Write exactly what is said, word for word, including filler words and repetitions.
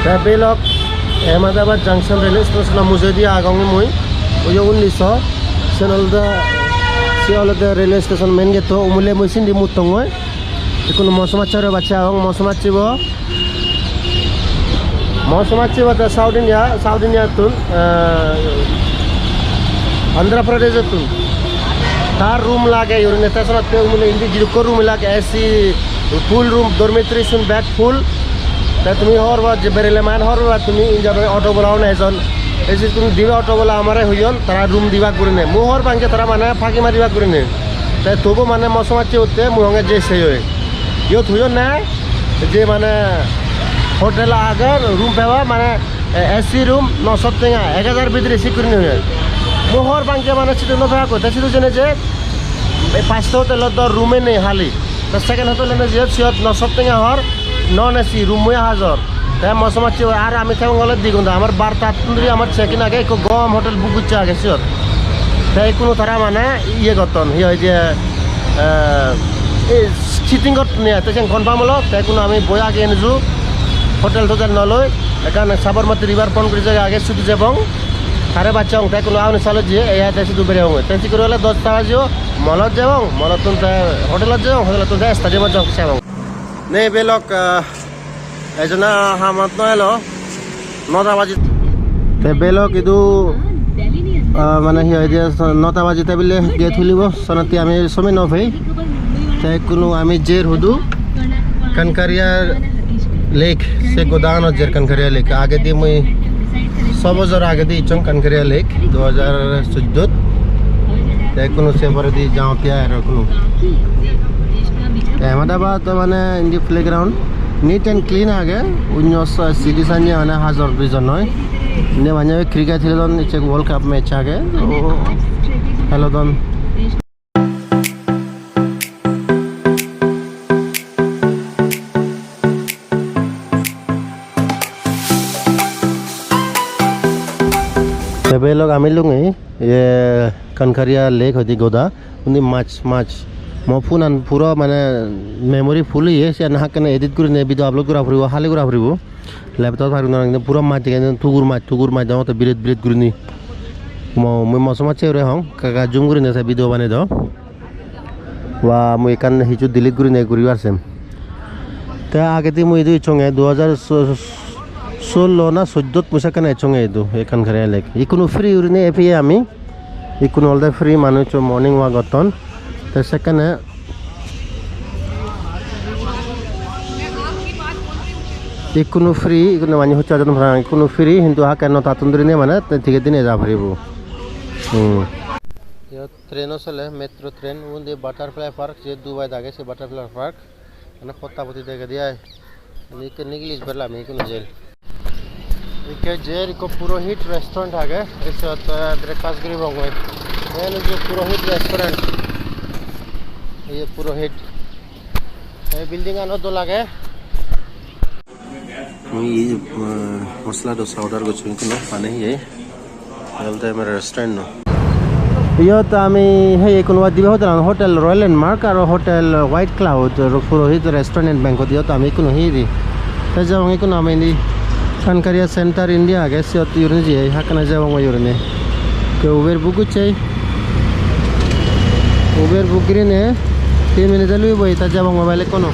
Te belok Ahmedabad Junction railway station mujungedi agong mui. Oyo undi so. Sen olode, se olode railway station main gate to. Umule mui sindi muttongoi. Ikkunu moso macche ore bacche agong, moso macche bo. Moso macche bo te South India, South India tun, eh, Andhra Pradesh tun. Tar room lage, uri ne station te umule indi jidukko room lage, A C, full room, dormitory sun bek full. Te tumi hobor pa je berele man hobor pa tumi inja auto bola one ejon. Esi tumi dibe auto bola amare hoyon, tara room dibak gurine. Mu hobor pang je tara mane phagi maribak gurine. Te tobu mane moso macche utte mu honge je sei oi. Iyot hoyon na je mane hotel age room peba mane, eh, A C room noso tenga, ek hajar bidire sik gurine hoyon. Mu hobor pang je mane sidu no peba ko, te sidu jene je ei pasta hotelot do room e nei hali. Te second hotel ene je siyot noso tenga hor, non A C room oi hajor. Te moso macche oi, ar ami thebong ole di gonta, amar bartattun duri amar check in age, ekko gom hotel book gocche age siyot. Te ikkunu tara mane iye gotton, hi hoide, eh, ei cheating gotton ya, te sen confirm olo, te ikkunu ami boi age enuju, hotel totel no loi, ekkan Sabarmati River front guri jaga age, sudu jebong, tare bacche ong, te ikkunu auni salo je, ei te sudu bere ong, te sikuri ole dosta bajiyo, molot jebong, molottun te hotelot jebong, hotelottun te stadiumot jebong, sebong. Ne belok, ah, ejona hamot no elo, nota baji. Te belok idu, ah, mane hi hoide, nota baji te bile gate hulibo, sonatti ami somi no pei. Te ikkunu ami jer hudu Kankaria Lake, se godanot jer Kankaria Lake. Agedi mui so bojor agedi icchong Kankaria Lake, du hajar soddot. Te ikkunu se poredi jaotte aro ikkunu. Ahmedabad to mane indi playground neat and clean age, onyo sa-, city sanye mane hajor bijon noi. Indi mane cricket helodon, ecche World Cup match age. O, helodon. Te belok ami lungi, ye Kankaria Lake hoide goda, undi mach, mach. Mo phone an puro mane memory full oye, siyan hakkene edit gurine video upload gora puribo, hali gora puribo. Laptop thagede no, puro mach dege, tugur mach, tugur mach degongotte biret biret gurinei. Mo, mui moso macche ure hong, ekka zoom gurinei se video banei do. Wa, mui ekkan hissu delete gurinei guribar sem. Te agedi mui idu ecchonge du hajar so-, sollo na soddot mui sekkene ecchonge idu ekkan Kankaria Lake. Ikkunu free gurinei epeye ami. Ikkunu olode free manuj morning walk gotton. Te sekkene ikkunu free, ikkunu mane hocche ajon parapang, ikkunu free, hintu hakke notattun durinei mane te ticket dinei ja paribo. Hmm. Iyot train-o sele, metro train, undi Butterfly Park, je Dubai age se Butterfly Park. Mane potta poti degede ai. Ami ikke nigili bela ami ikkunu jer. Ikke jer ikko Purohit restaurant age. Ei siyot, eh, breakfast guribongoi. Iyen olode Purohit restaurant. Ei Purohit. Ei building ano dol age. Mui, eh, masala dosa order gocchong ikkunu, pani iye. Olode amar restaurant no. Iyot ami hei ikkunu dibe hotel agon, Hotel Royal Landmark aro Hotel White Cloud, aro Purohit Restaurant and Banquet iyot ami ikkunu hei di. Te jebong ikkunu ami indi Kankaria Center indi age, siyot iyot jeye hakkene jebong iyot. Te Uber book gocche. Uber book gurinei tin minute lugiboi te jebong mobile ekkunu.